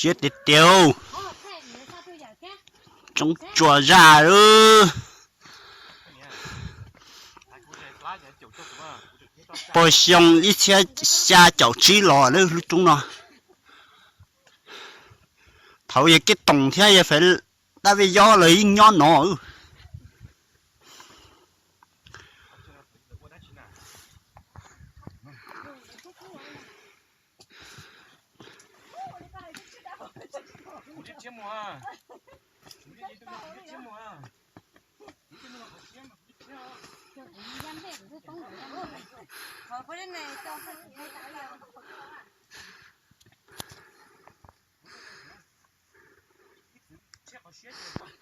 Tiag tiag tiag, tsoob tsua zaj lawm. Puag xyoo ib txhiab xya caum tsib los lub roob no. Thaum yog Kev Toom thiab yog Faiv Dab Vej Yob los yeej nyob no.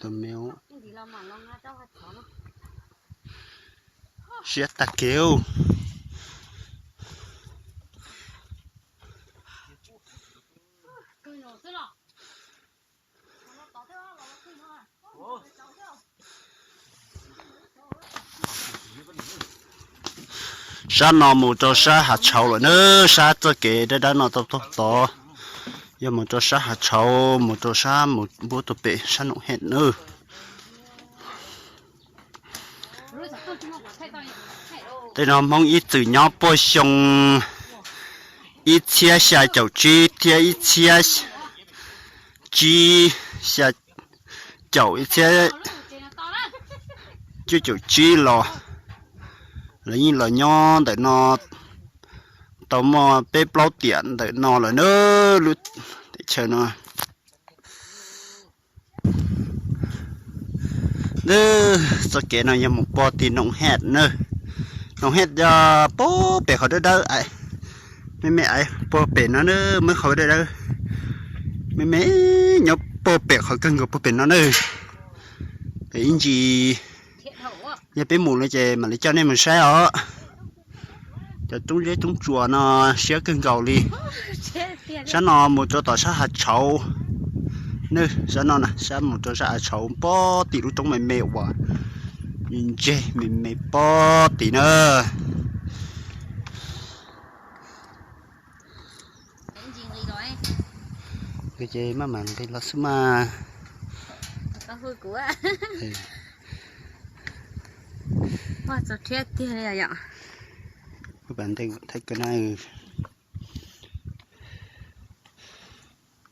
Tus me, siab tag kev. Sab no mus rau sab Hav Tshauv lawm na, sab txoj kev dawb dawb no tau taug tod, yog mus rau sab Hav Tshauv, mus rau sab mus npuab tuaj pem sab Noom Hej na. Tej no Hmoob ib txwm nyob puag xyoo ib txhiab xya caum tsib thiab ib txhiab tsib, xya caum ib txhiab cuaj caum tsib los, lawv yeej los nyob ntawm no tau muaj peb plaub tiam ntawm no lawm na, lub teb chaws no. Txoj kev no yog mus puag tim Noom Hej na. Noom Hej yog puag pem qhov dawb dawb, me me ais puag pem no na, muaj qhov dawb dawb me me nyob puag pem qhov kawg nkaus puag pem no na. Pem ib ntsis yog peb mus no ces mam li coj nej mus saib os. Cov roob zeb roob tsuas no siab kawg nkaus li. Sab no mus rau tom sab Hav Tshauv na, sab no na, sab mus rau sab Hav Tshauv puag tim lub roob me me uas ntseg me me puag tim na. Ces maj mam nqis los xwb mas.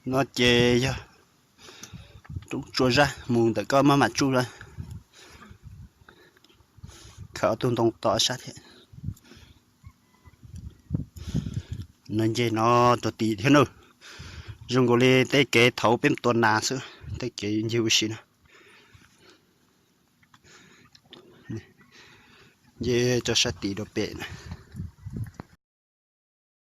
No ces yog roob tsua zaj mus ntawm koj maj mam tsuj, khaws ob tug ntoo tod sab thiab. No ncig no rau tid thiab na. Zoo nkaus li tej kev thaum peb tua nas xwb, tej kev ncig ua si na. Nce rau sab tid rau pem.